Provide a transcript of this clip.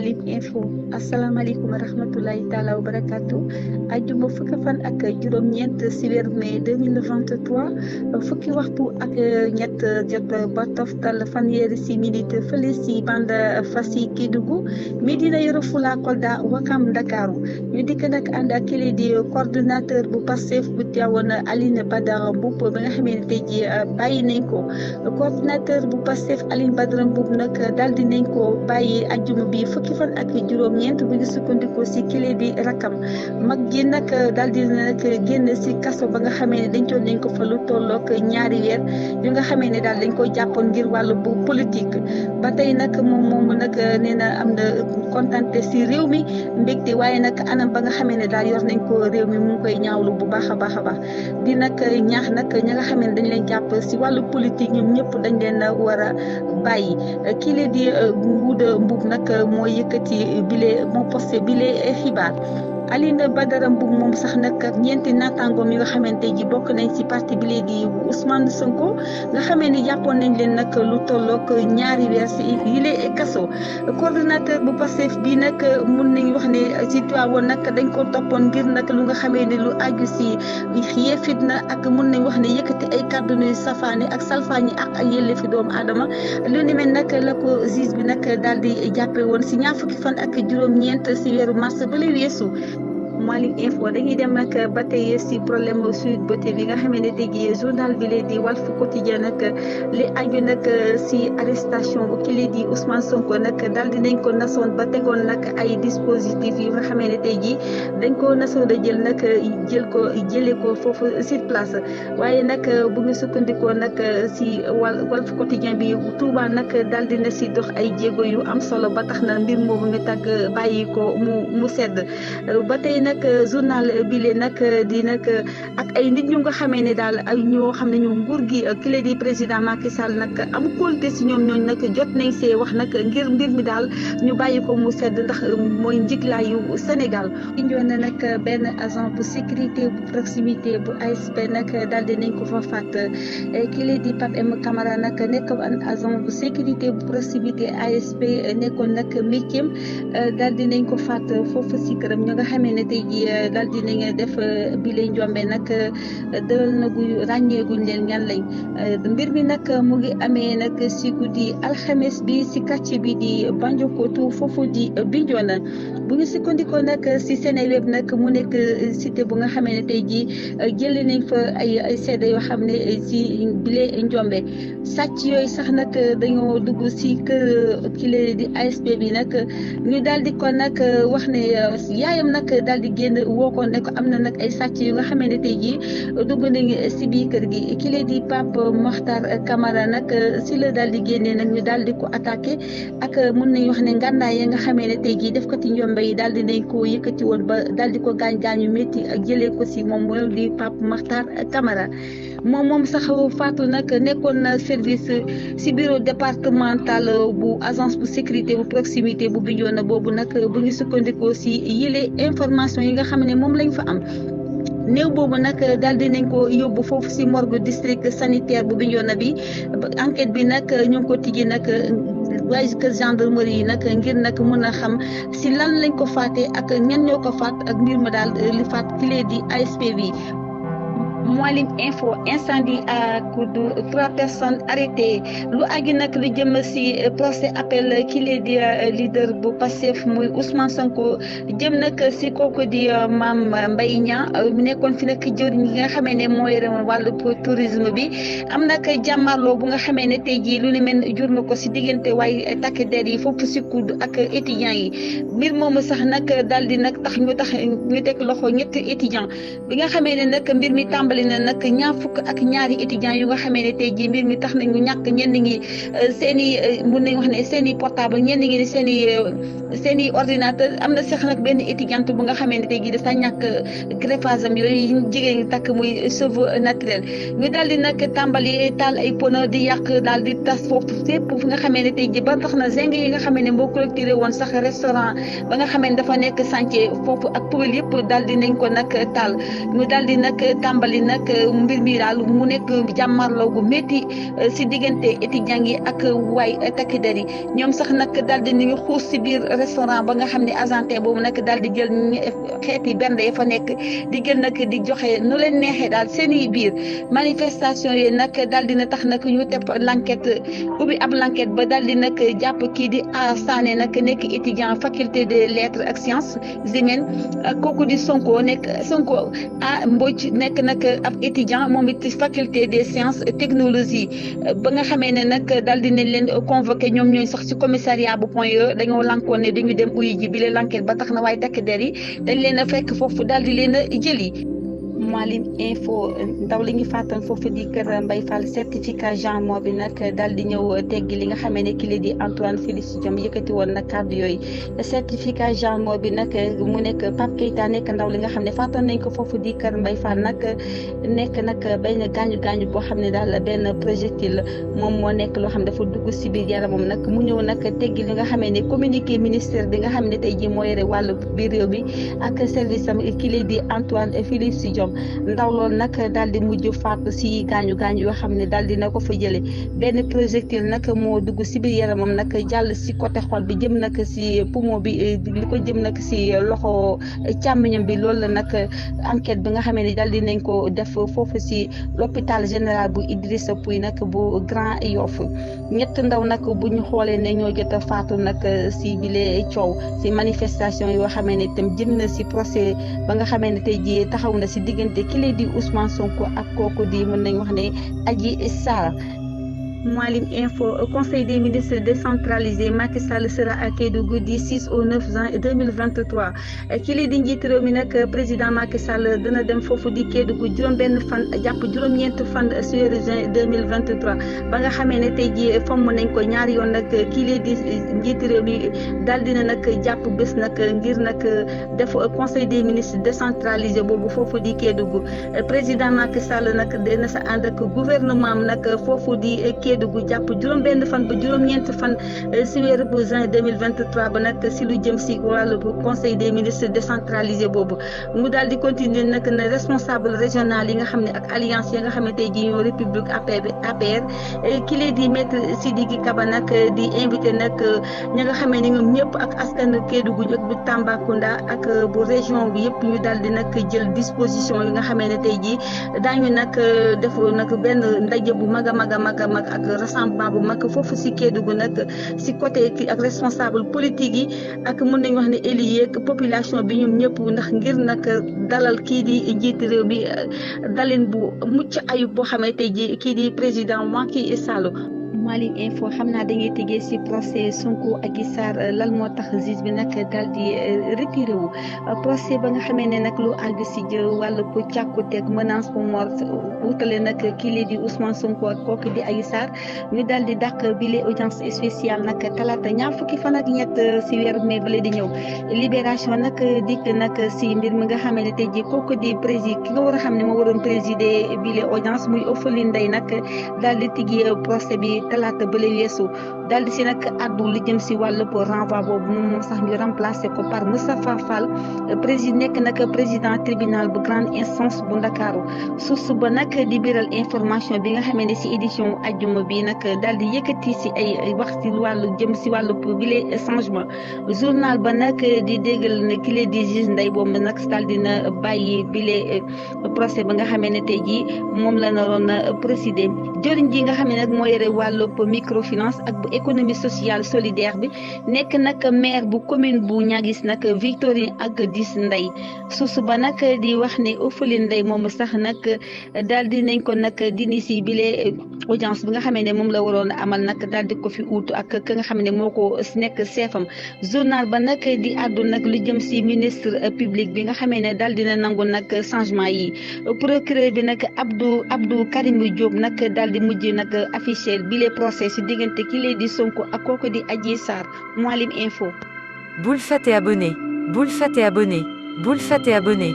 Malick Info asalaamaaleykum wa rahmatulahi taala wa barakatu ajjuma fukki fan ak juróom-ñeent si weeru mai 2023 fukki waxtu ak ñett jot ba toftal fanweeri si minute fële si bande Fassi Kédougou Médina Yoro Foulah Kolda Wakam Ndakaaru ñu dikk nag ànd ak kile di coordonnateur bu Pastef bu Tivaouane Aline Badara Mboup ba nga xamee ne tey ji bàyyi nañ ko coordonnateur bu Pastef Aline Badara Mboup nag daal di nañ ko bàyyi ajjuma bi fukki fan ak juróom-ñeent bu ñu sukkandikoo si kile di rakam mag ji nag daal di nag génn si kaso ba nga xamee ne dencoon nañ ko fa lu tollook ñaari weer yu nga xamee ne daal dañ ko jàppoon ngir wàllu bu politique ba tey nag moom nag nee na am na kontante si réew mi mbégte waaye nag anam ba nga xamee ne daal yor nañ ko réew mi mu ngi koy ñaawlu bu baax a baax a baax di nag ñaax nag ña nga xamee ne dañ leen jàpp si wàllu politique ñoom ñëpp dañ leen war a bàyyi kii di Ngouda Mboup nag moo yëkkati bile moo posté bile xibaar Aline Badara Mboup moom sax nag ñeenti naataangoom yi nga xamante ji bokk nañ ci parti bi léegi Ousmane Sonko nga xamee ni jàppoon nañ leen nag lu tollook ñaari weer ci yile kaso coordonnateur bu Pastef bi nag mun nañ wax ne ci Tivaouane nag dañ ko toppoon ngir nag lu nga xamee ne lu aju ci yee fitna ak mun nañ wax ne yëkkati ay kàddu yu safaani ak salfaañi ak yelleefi doomu aadama lu ni mel nag la ko juge bi nag daal di jàppe woon ci ñaar fukki fan ak juróom-ñeent ci weeru mars ba lay weesu Malick Info dañuy dem nag ba tey si problème Sweet Beauté bi nga xamee ne tey jii journal bi lee di Walf Quotidien nag li aju nag si arrestation bu kii di Ousmane Sonko nag daal di nañ ko nasoon ba tegoon nag ay dispositifs yu nga xamee ne tey jii dañ ko nasoon a jël nag jëlee ko foofu sur place waaye nag bu ñu sukkandikoo nag si Walf Quotidien bi Touba nag daal di na si dox ay jéego yu am solo ba tax na mbir moomu ñu tàgg bàyyi ko mu sedd ba tey nag journal bi lee nag di nag ak ay nit ñu nga xamee ne daal ay ñoo xam ne ñu nguur gi kile di président Macky Sall nag am kóolute si ñoom ñooñu nag jot nañ see wax nag ngir mbir mi daal ñu bàyyi ko mu sedd ndax mooy njiglaayu Sénégal indoon na nag benn agent bu sécurité bu proximité bu ASP nag daal di nañ ko fa faat kile di Pape M Camara nag nekkoon agent bu sécurité bu proximité ASP nekkoon nag métier daal di nañ ko faat foofu si këram ñu nga xamee ne tey ji daal di nañ def bi lay njombe nag dël na gu ràññeeguñ leen ñan lañ mbir mi nag mu ngi amee nag si guddi alxames bi si quartier bi di Bandiakoto foofu di Bignona bu ñu sukkandikoo nag si Seneweb nag mu nekk cité bu nga xamee ne tey ji jëlee nañ fa ay seede yoo xam ne si bile njombe sàcc yooyu sax nag dañoo dugg si kër kile di ASP bi nag ñu daal di ko nag wax ne yaayam nag daal di génn woo ko ne ko am na nag ay sàcc yu nga xamee ne tey jii dugg nañu si biir kër gi kile di Pape Mokhtar Camara nag si la daal di génnee nag ñu daal di ko attaqué ak mun nañu wax ne ngànnaay ya nga xamee ne tey jii def ko ci njombe yi daal di nañ ko yëkkati woon ba daal di ko gaañ-gaañu métti ak jëlee ko si moom mooy di Pape Mokhtar Camara moom sax faatu nag nekkoon na service si bureau départemental bu agence bu sécurité bu proximité bu Bignona boobu nag bu ñu sukkandikoo si yile information yi nga xam ne moom lañ fa am néew boobu nag daal di nañ ko yóbbu foofu si morgue district sanitaire bu Bignona bi enquête bi nag ñu ngi ko tijji nag waaye kër gendarmerie yi nag ngir nag mën a xam si lan lañ ko faatee ak ñan ñoo ko faat ak mbir ma daal li faat kilee di ASP bi Malick Info incendie à Koudou 3 personnes arrêtées lu agi nag lu jëm si procès appel kii di leader bu Pastef muy Ousmane Sonko jëm nag si kooku di Mame Mbaye Niang mu nekkoon fi nag jëriñ yi nga xamee ne mooy wàllu tourisme bi am nag jàmmarloo bu nga xamee ne tey jii lu ni mel jur na ko si diggante waaye takk der yi foofu si Koudou ak étudiants yi mbir moomu sax nag daal di nag tax ñu teg loxo ñetti étudiants bi nga xamee ne nag mbir mi tàmbali na nag ñaar fukk ak ñaari étudiants yu nga xamee ne tey jii mbir mi tax nañu ñàkk ñenn ñi seen i mun nañu wax ne seen i portable ñenn ñi seen i ordinateur am na sax nag benn étudiante bu nga xamee ne tey jii dafa ñàkk greffage am yooyu jigéen ñi takk muy cheveux naturel ñu daal di nag tàmbali taal ay pono di yàq daal di tas foofu fépp fu nga xamee ne tey jii ba tax na zinc yi nga xamee ne moo collecté woon sax restaurant ba nga xamee ne dafa nekk chantier foofu ak poubelle yëpp daal di nañ ko nag taal ñu daal di nag tàmbali nag mbir mi daal mu nekk jàmmarloo gu métti si diggante étudiants yi ak waay takk der yi ñoom sax nag daal di ñu xuus si biir restaurant ba nga xam ne Argentin boobu nag daal di jël xeeti bernde ya fa nekk di jël nag di joxe nu leen neexee daal seen i biir manifestation yi nag daal dina tax nag ñu tepp l'enquête ubbi ab l'enquête ba daal di nag jàpp kii di Sané nag nekk étudiant faculté des lettres ak sciences humaines kooku di Sonko Mbodj nekk nag ab étudiant moom it faculté des sciences technologie ba nga xamee ne nag daal di nañ leen convoqué ñoom ñooy sax ci commissariat bu Point E dañoo lankoon ne dañu dem uyu ji bile l'enquête ba tax na waaye takk der yi dañ leen a fekk foofu daal di leen a jëli. Mouhalim Info ndaw li ñu fàttan foofu di kër Mbaye Fall certificat genre bi nag daal di ñëw teggi li nga xamee ne ki la di Antoine Félix Diome yëkkati woon nag kàddu yooyu certificat genre bi nag mu nekk Pape Keita nekk ndaw li nga xam ne fàttan nañ ko foofu di kër Mbaye Fall nag nekk nag benn gaañu boo xam ne daal benn projectile moom moo nekk loo xam ne dafa dugg si biir yaramam nag mu ñëw nag teggi li nga xamee ne communiqué ministère bi nga xam ne tey jii moo yore wàllu biir réew bi ak service am ki la di Antoine Félix Diome ndaw loolu nag daal di mujj faatu si gaañu yoo xam ne daal di na ko fa jële benn projectile nag moo dugg si biir yaramam nag jàll si côté xol bi jëm nag si poumon bi li ko jëm nag si loxo càmmiñam bi loolu la nag enquête bi nga xamee ne daal di nañ ko def foofu si l'hôpital général bu Idrissa Pouye nag bu Grand Yoff ñett ndaw nag bu ñu xoolee ne ñoo jot a faatu nag si bile coow si manifestation yoo xamee ne itam jëm na si procès ba nga xamee ne tey jii taxaw na si diggante ki lay di Ousmane Sonko ak kooku di mën nañ wax ne Adji Sarr. Mouhalim Info conseil des ministres décentralisé Macky Sall sera à Kédougou du 6 au 9 juin 2023 ki lay di njiit réew mi nag président Macky Sall dina dem foofu di Kédougou juróom-benn fan jàpp juróom-ñeent fan si weeru juin 2023 ba nga xamee ne tey jii fomm nañ ko ñaari yoon nag ki lay di njiit réew mi daal dina nag jàpp bés nag ngir nag def conseil des ministres décentralisé boobu foofu di Kédougou président Macky Sall nag dina sa ànd ak gouvernement am nag foofu di Kédougou jàpp juróom-benn fan ba juróom-ñeent fan si weeru juin 2023 ba nag si lu jëm si wàllu conseil des ministres décentralisé boobu mu daal di continuer nag na responsable régional yi nga xam ne ak alliance yi nga xam ne tey jii ñoo république APR ki lay di maître Sidiki Kaba nag di invité nag ñi nga xamee ni ñoom ñëpp ak askan Kédougou ak bu Tambacounda ak bu région bi yëpp ñu daal di nag jël disposition yi nga xamee ne tey jii daañu nag def nag benn ndaje bu mag a mag ak rassemblement bu mag foofu si Kédougou nag si côté ak responsable politique yi ak mën nañu wax ne élu yeeg population bi ñoom ñëpp ndax ngir nag dalal kii di njiiti réew mi dalin bu mucc ayub boo xamee tey jii kii di président Macky Sall. Mouhalim Info xam naa dañuy tëjee si procès Sonko Adji Sarr lan moo tax juge bi nag daal di retiré wu procès ba nga xamee ne nag lu àgg si wàllu ko càkkuteeg menace bu mort wutale nag kii di Ousmane Sonko ak kooku di Adji Sarr ñu daal di dàq bile audience spéciale nag talaata ñaar fukki fan ak ñett si weeru mai bale di ñëw libération nag dikk nag si mbir mi nga xamee ne tey jii kooku di président ki nga war a xam ne moo waroon présider bile audience muy Houphouline Ndeye nag daal di tijji procès bi talaata bële weesu daal di si nag addu li jëm si wàllu renvoi boobu moom sax ñu remplacé ko par Moustapha Fall président nekk nag président tribunal bu grande instance bu Ndakaaru source ba nag di biral information bi nga xamee ne si édition ajjuma bi nag daal di yëkkati si ay wax si wàllu jëm si wàllu bile changement journal ba nag di déggal ne ki lee di juge Ndeye boobu nag daal dina bàyyi bile procès ba nga xamee ne tey jii moom la naroon présider jëriñ ji nga xam ne nag moo yore wàllu microfinance ak bu économie sociale solidaire bi nekk nag maire bu commune bu Niaguis nag Victorine ak Dis Ndeye suuf ba nag di wax ne Houphouline Ndeye moom sax nag daal di nañ ko nag dindi si bile audience bi nga xamee ne moom la waroon amal nag daal di ko fi uutu ak ka nga xam ne moo ko nekk seefam journal ba nag di àddu nag lu jëm si ministre public bi nga xamee ne daal dina nangu nag changement yi procureur bi nag Abdou Karim Diop nag daal di mujj nag affiché bile procès si diggante ki lay di Sonko ak kooku di Adji Sarr. Mouhalim Info. Boule faites et abonnez. Boule faites et abonnez. Boule faites et abonnez.